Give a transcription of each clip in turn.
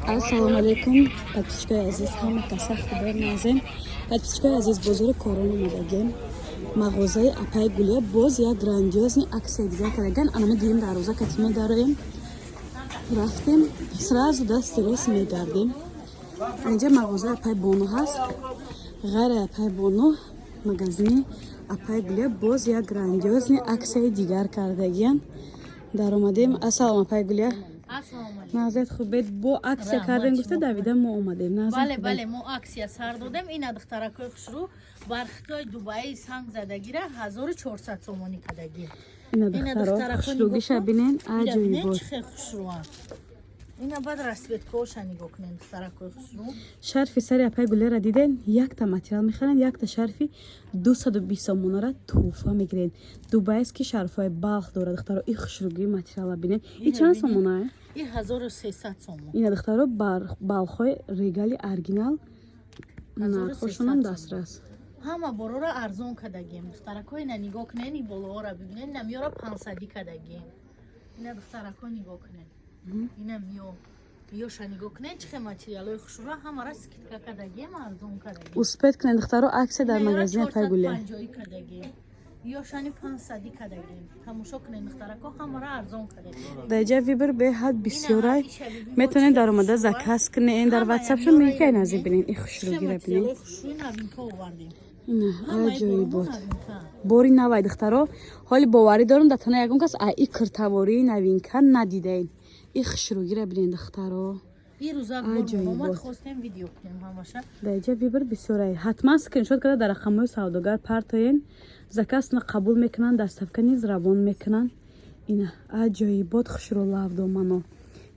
Ассалому алайкум, подписчикои азиз, ҳама каса худо назем. Подписчикои азиз, бозори Корон омадагем. Мағозаи апай Гулия боз як грандиозный акция дигар кардаган. Анама дидем, дарвоза кати медароем. Рафтем, сразу дасти рост мегардем. Инҷа мағозаи апай Бону ҳаст. Ғайри апай Бону, магазини апай Гулия боз як грандиозный акцияи дигар кардагиян. Даромадем. Ассалом, апай Гулия. Ассалому алайкум. Назарат хубед, бо акция кардем, гуфта давида мо омадем. Бале, бале, мо акция сар додем. Ина, духтаракои хушрӯ, бархитои Дубаи санг задагира 1400 сомонӣ кадагӣ. Ина, духтаро, хушрӯгиша бинен, аҷоибот. Чӣ хел хушрӯа. Ина баъд расцветкаоша нигоҳ кунем, духтаракои хушрӯ. Шарфи сари апай Гулера диден? Якта материал мехарен, якта шарфи 220 сомонара тӯҳфа мегирен. Дубайский шарфҳои Балх дорад, духтаро. И хушрӯгии материала бинен. И чанд сомонае? И 1300 сомон. Ина, духтаро, балхҳои Регали оригинал, нархошонам дастрас. Ҳама борора арзон кадагем, духтарако. Ина нигоҳ кунен, и болоҳоро бибинен. Ина миёра 500-ӣ кадагем. Ина, духтарако, нигоҳ кунен, ина миё, миёша нигоҳ кунен, чӣ хел материалҳои хушрӯ, ҳамара скидка кадагем, арзон кадагем. Успеть кунен, духтаро, акция дар магазини апай Гулия. 450-ӣ кадагем, ёшани 500-ӣ кадагем. Тамошо кунен, духтарако, ҳамара арзон кадагем. Дар ҷа выбор беҳад бисёрай, метавонед даромада заказ кунед дар ватсапшон. Мекай наздик бинен, и хушрӯгира бинен. Хушрӯи новинка овардем. Ина, аҷоибот, бори навай, духтаро. Ҳоли боварӣ дорам, дар тана ягон кас а и киртавории новинка надидаен. И хушрӯгира бинен, духтаро. Аҷоибот. Хостем видео кунем ҳамаша. Дар ҷа выбор бисёрай. Ҳатман скриншот карда дар рақамҳои савдогар партоен, заказна қабул мекунанд, доставка низ равон мекунанд. Ина, аҷоибот, хушрӯ лавдомано.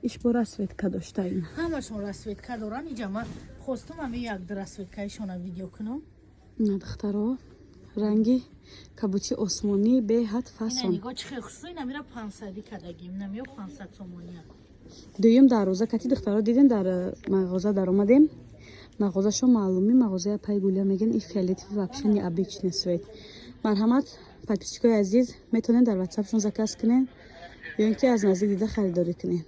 Иш бо расцветка дошта ин. Ҳамашон расцветка доранд. Иҷа ман хостум ҳами як расцветкаишона видео кунам. Ина, духтаро, ранги кабути осмонӣ, беҳад Ина фасон. нигоҳ, чӣ хел хушрӯ. Ина мира 500-ӣ кадагим, ина миё 500 сомония. Дуюм дарвоза кати, духтаро, дидем, дар мағоза даромадем. Мағозашо маълуми, мағозаи апай Гулия мегӯян. И фиолетовый вообще необычный цвет. Марҳамат, подписчикои азиз, метавонед дар ватсапшон заказ кунед ё ин ки аз наздик дида харидорӣ кунед.